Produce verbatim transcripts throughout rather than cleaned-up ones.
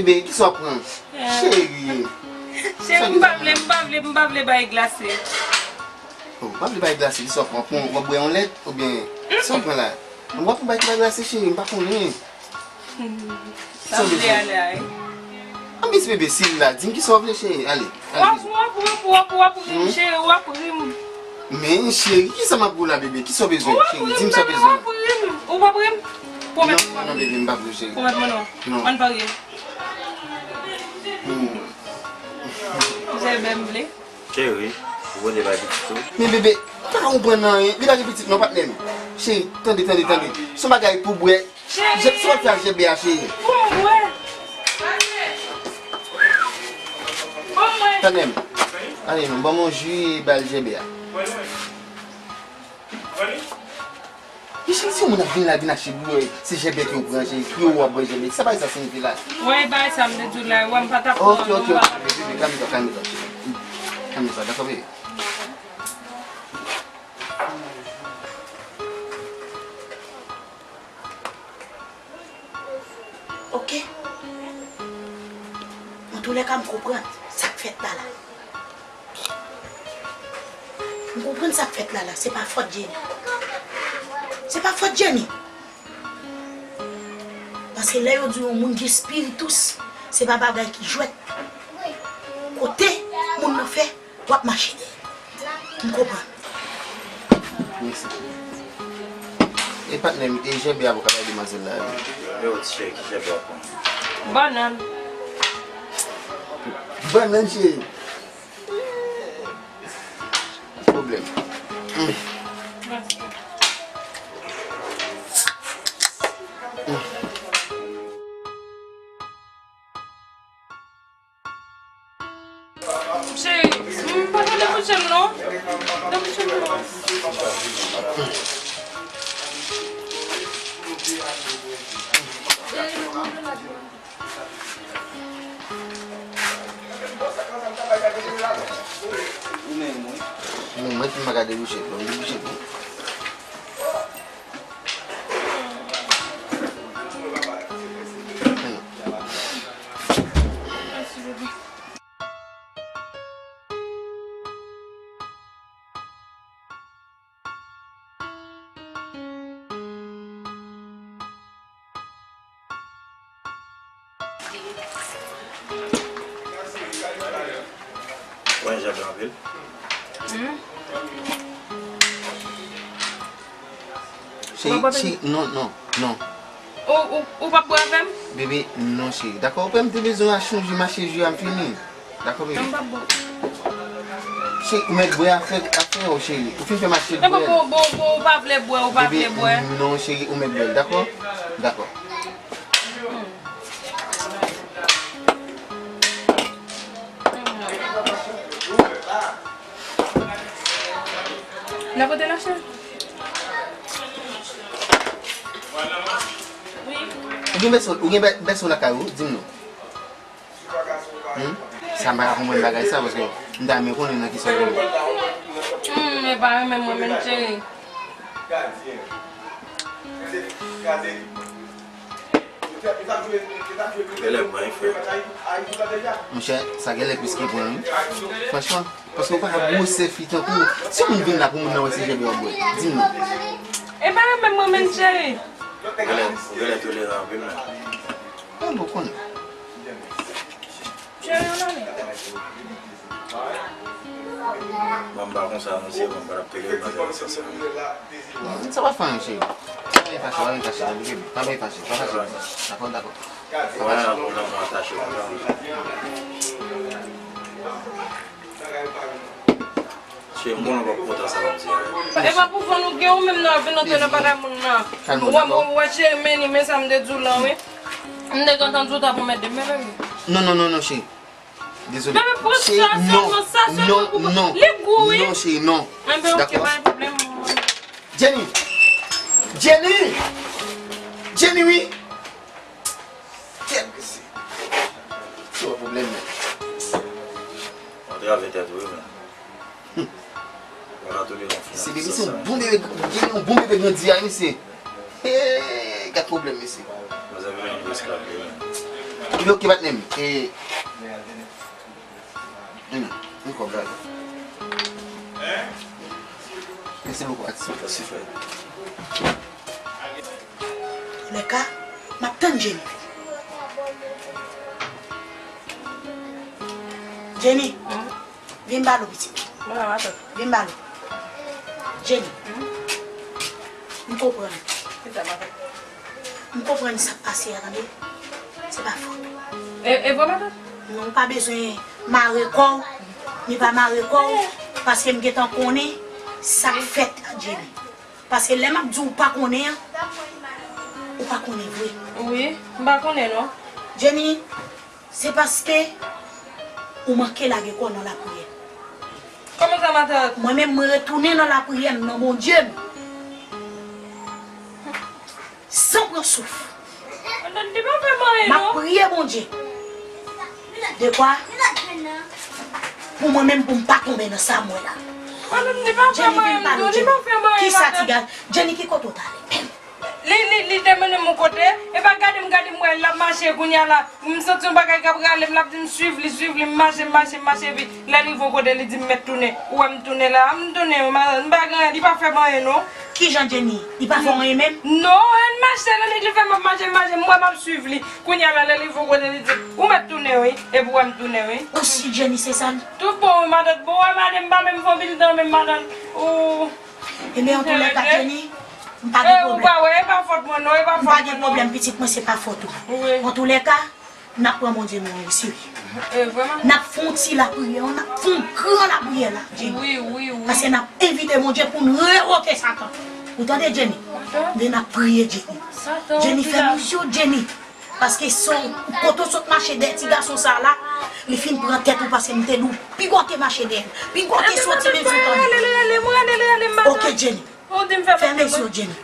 Bebe, kisa w ap pran? Cheri. Cheri, m pa vle, m pa vle, m pa vle bay glase. Oh, w pa vle bay glase, kisa w ap pran? Pran, w ap bwè yon lèt oubyen kisa w ap pran la? W ap pran bay ki pa glase, cheri, m pa konnen. Sa w vle ale a, wi? Anben, ti bebe, si l la, di m kisa w vle, cheri. Ale, ale, bizou. W ap, w ap, w ap, w ap ri m, cheri, w ap ri m. Men, cheri, kisa m ap ri w la, bebe? Kisa w bezwen, cheri? Di m sa w bezwen. W ap ri m, w ap ri m. Pwomèt mwen non. Non, non, bebe, m p ap ri w, cheri. Pwomèt mwen non. Non. Ann parye. Hmm. Jebe m vle. Cheri, ou konn li pa gen pitit ou? Men bebe, m pa ka konprann anyen. Li pa gen pitit non, patnè m. Cheri, tande, tande, tande. Se yon bagay pou bwè. Cheri. Sa w ap fè ak jebe a, cheri? Bon, bwè. Bon, bwè. Patnè m. Ale non, ban m yon ji, ba l jebe a. Michel, si yon moun ap vin la, vin achte bouyon, se jebe ke w pran, cheri, pou w ap bwè jebe. Sa bagay sa siyifi la? Wè, bagay sa m te di w la, wè, m pa t ap pran. Ok, ok, ok, bebe, bebe, kalme twa, kalme twa, cheri. Kalme twa, dakò, bebe? Ok. Antoulèka, m konprann sa k fèt la la. M konprann sa k fèt la la, se pa fòt Jenny. Se pa fòt Jenny. Paske lè yo di yon moun gen spiritus, se pa bagay ki jwèt. Kote moun nan fè, w ap mache dèyè l. M konprann. Mèsi. E patnè m, e jebe a pou ka bay demwazèl la, wi. Yo, ti cheri, ki jebe a pou mwen? Bannann. Bannann, cheri. Pwoblèm. Mm. Mm. Cheri, m pa ka debouche m non. Debouche m non. Ou menm, wi. Non, mwen ki m pa ka debouche, bon, debouche tou. Mwen, jebe anpil. Hmm. Cheri, cheri, non, non, non. Ou, ou, ou p ap bwè avè m? Bebe, non, cheri. Dakò, ou pè m te bezwen achte yon ji, m achte ji a, m fini. Dakò, bebe. Mwen p ap bwè. Cheri, ou mèt bwè afè, afè w, cheri. Ou fin fè m achte l. Epa, bwè. Bon, bon, bon, ou pa vle bwè, ou pa vle bwè. Bebe, non, cheri, ou mèt bwè l, dakò? Dakò. Hmm. Nan kote l achte? Ou gen pèsonn, ou gen pè-, pèsonn lakay ou? Di m non. Hmm? Sa m pa ka konprann bagay sa, paske m ta renmen konnen nan kisa w konnen. Hmm, e pa renmen mwen menm, cheri. Genlè pran, wi, frè. Monchè, sa genlè plis ke pran, wi. Franchman, paske w pa ka gwosè fi tankou w. Si yon moun vin la pou moun nan wè se jebe w ap bwè, di m non. E pa renmen mwen menm, cheri. Ou genlè, ou genlè toleran anpil, men. Mwen bon konnen. Cheri, ann ale. Mwen m pa konsa non, se mwen m pa t ap tolere bagay nan sans sa. Sa pa fè anyen, cheri. Pa vin fache, pa vin fache, pa vin fache, pa fache. Dakò, dakò. Pa fache. Cheri, m konnen w p ap kontan sa m ap di a. E pa pou vann ou gen ou menm nan vin antre nan bagay moun nan. Kalme w, dakò? Ou wè cheri, men li, men sa m te di w lan, wi. M te gentan di w ta pou mèt de men, men. Non, non, non, non, cheri. Dezole. Bebe, pran sa sèlman, sa sèlman pou mwen. Li gou, wi. Non, cheri, non. Enben, ok, pa gen pwoblèm. Jenny! Jenny! Jenny, wi! Kèt mesye. Se yon pwoblèm, men. Antre avèk tèt ou, wi, men. Wala, tou li nan finans. Se bebe, se yon bon bebe, gen yon bon bebe grandi a, mesye. Hey, gad pwoblèm, mesye. Manzè vin yon esklav, wi, men. Yo, ki bat nem? E, Demi, yon kòb la. Mèsi bokou, atis. Mèsi, frè. Lèka, m ap tann Jenny. Jenny, vin ba l, pitit. Vin ba l. Jenny, m konprann. M konprann sa k pase a, tande. Se pa fòt ou. E, e vre, matant? Non, ou pa bezwen mare kò w, ni pa mare kò w, paske m gentan konnen sa k fèt a Jenny. Paske lè m ap di w ou pa konnen an, ou pa konnen vre. Wi, m pa konnen non. Jenny, se paske ou manke lage kò w nan lapriyè. Kòman sa, matant? Mwen menm, mwen retounen nan lapriyè m, nan Bondye m. San pran souf. Matant, li pa fè m anyen, non. M ap priye Bondye. Dekwa? Pou mwen menm, pou m pa tonbe nan sa m wè la. Matant, li pa fè m anyen, non. Jenny, vin pale, Jenny. Kisa, ti gaz? Jenny, ki kote w t ale menm? Li, li, li te mennen m yon kote, e pa gade m, gade m wè l ap mache kounye a la. M santi yon bagay k ap rale m, l ap di m swiv li, swiv li, m mache, m mache, m mache, epi lè l rive yon kote, li di m mèt tounen. Ou wè m tounen la, m tounen, m pa gen anyen, li pa fè m anyen non. Kijan Jenny? Li pa fè w anyen menm? Non, ann mache, lè li di fè m ap mache, m mache, m wè m ap swiv li. Kounye a la, lè l rive yon kote, li di, ou mèt tounen wi, epi w wè m tounen wi. Ou si Jenny se sa l? Tout bon wi, matant, bon, wè matant, m pa menm fè anpil tan menm, matant. Ou Ebyen, antoulèka, Jenny, m pa gen pwoblèm. Ou pa wè, e pa fòt mwen non, e pa fòt mwen non. M pa gen pwoblèm, pitit mwen, se pa fòt ou. Wi. Antoulèka, n ap pran Bondye nou an oserye. E, vrèman. N ap fè yon ti lapriyè, n ap fè yon gran lapriyè la, Jenny. Wi, wi, wi. Paske n ap envite Bondye pou n rewoke Satan. Ou tande, Jenny? Satan. Men n ap priye, Jenny. Satan, Jenny, fèmen zye w, Jenny. Paske se kote w sot mache dèyè ti gason sa la, li fin pran tèt ou paske m te di w pigote mache dèyè l, pigote soti men sou tande. Oke, Jenny. Fèmen zye w, Jenny.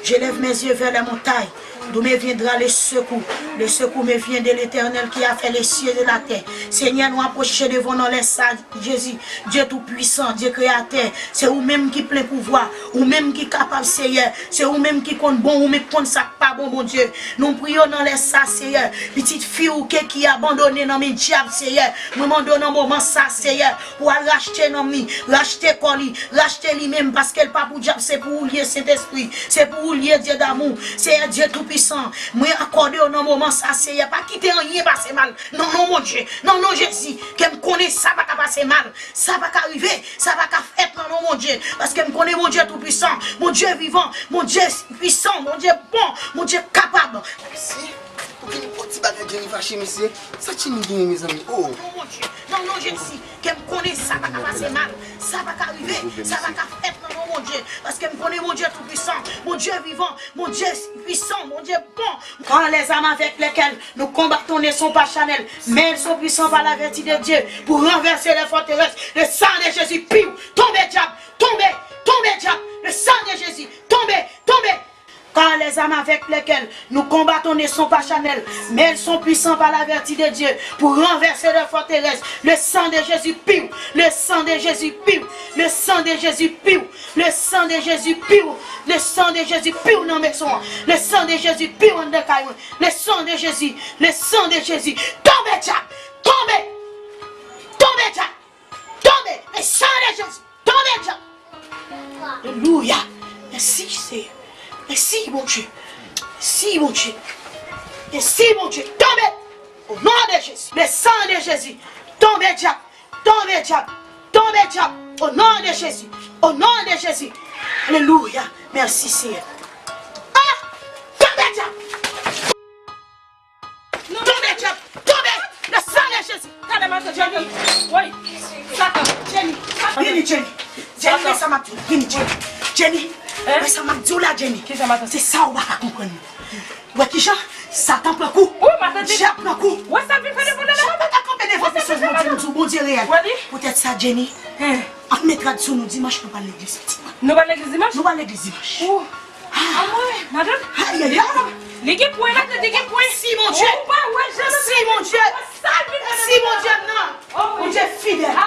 Je lève mes yeux vers les montagnes, d'où me viendra le secours. Le secours me vient de l'Éternel qui a fait les cieux et la terre. Senyè, nou apwoche devan w nan lè sa, Jezi, Dye Toupisan, Dye Kreyatè, se ou menm ki plen pouvwa, ou menm ki kapab, Seyè, se ou menm ki konn bon, ou menm ki konn sa k pa bon, Bondye. Nou priye w nan lè sa, Seyè, pitit fi w Keki abandone nan men dyab, Seyè. Mwen mande w nan moman sa, Seyè, pou al rachte nanm li, rachte kò li, rachte li menm, paske l pa pou dyab, se pou ou l ye, Sentespri, se pou ou l ye, Dye damou, Seyè Dye Toupisan. Mwen akòde w nan moman sa, Seyè, pa kite anyen pase mal. Nan non Bondye, nan non Jezi, ke m konnen sa pa ka pase mal, sa pa ka rive, sa pa ka fèt nan non Bondye, paske m konnen Bondye toupisan, Bondye vivan, Bondye pwisan, Bondye bon, Bondye kapab. Mesye, pou ki nenpòt ti bagay Jenny fache, mesye? Sa Jenny genyen, mezanmi? Oh! Non Bondye, nan non Jezi, ke m konnen sa pa ka pase mal, sa pa ka rive, sa pa ka fèt nan non Bondye, paske m konnen Bondye toupisan, Bondye vivan, Bondye pwisan, Bondye bon. Car les armes avec lesquelles nous combattons ne sont pas charnelles, mais elles sont puissantes par la vertu de Dieu pour renverser les forteresses. Le sang de Jésus, piou, tombe diable, tombe, tombe diable. Le sang de Jésus, tombe, tombe. Car les armes avec lesquelles nous combattons ne sont pas charnelles, mais elles sont puissantes par la vertu de Dieu pour renverser les forteresses. Le sang de Jésus, piou, le sang de Jésus, piou, le sang de Jésus, piou. Le sang de Jezi, piw. Le sang de Jezi, piw nan mezon an. Le sang de Jezi, piw anndan kay mwen. Le sang de Jezi, le sang de Jezi. Tonbe dyab, tonbe, tonbe dyab, tonbe. Le sang de Jezi, tonbe dyab. Alelouya. Mèsi Seyè. Mèsi Bondye. Mèsi Bondye. Mèsi Bondye. Tonbe. Au nom de Jésus. Le sang de Jésus. Tonbe dyab. Tonbe dyab! Tonbe dyab! Au nom de Jésus! Au nom de Jésus! Alelouya! Mèsi Seyè. Ah! Tonbe dyab! Tonbe dyab! Tonbe! Le sang de Jésus! Gade matant Jenny! Woy! Satan! Jenny! Vini Jenny! Jenny, men sa m ap di w! Vini Jenny! Jenny! Men sa m ap di w la Jenny! Se sa ou pa ka konprann. Wè kijan Satan pran kou. Dyab pran kou. Wè sa vin fè devan nan Satan ta kanpe devan pwisans Bondye, nou di w Bondye reyèl. Poutèt sa Jenny, ann met rad sou nou dimanch nou pral legliz pitit mwen. Nou pral legliz dimanch? Nou pral legliz dimanch. Anmwey, matant. Ayayay. Li gen pwen, matant, li gen pwen. Si Bondye. Si Bondye. Si Bondye nan. Bondye fidèl.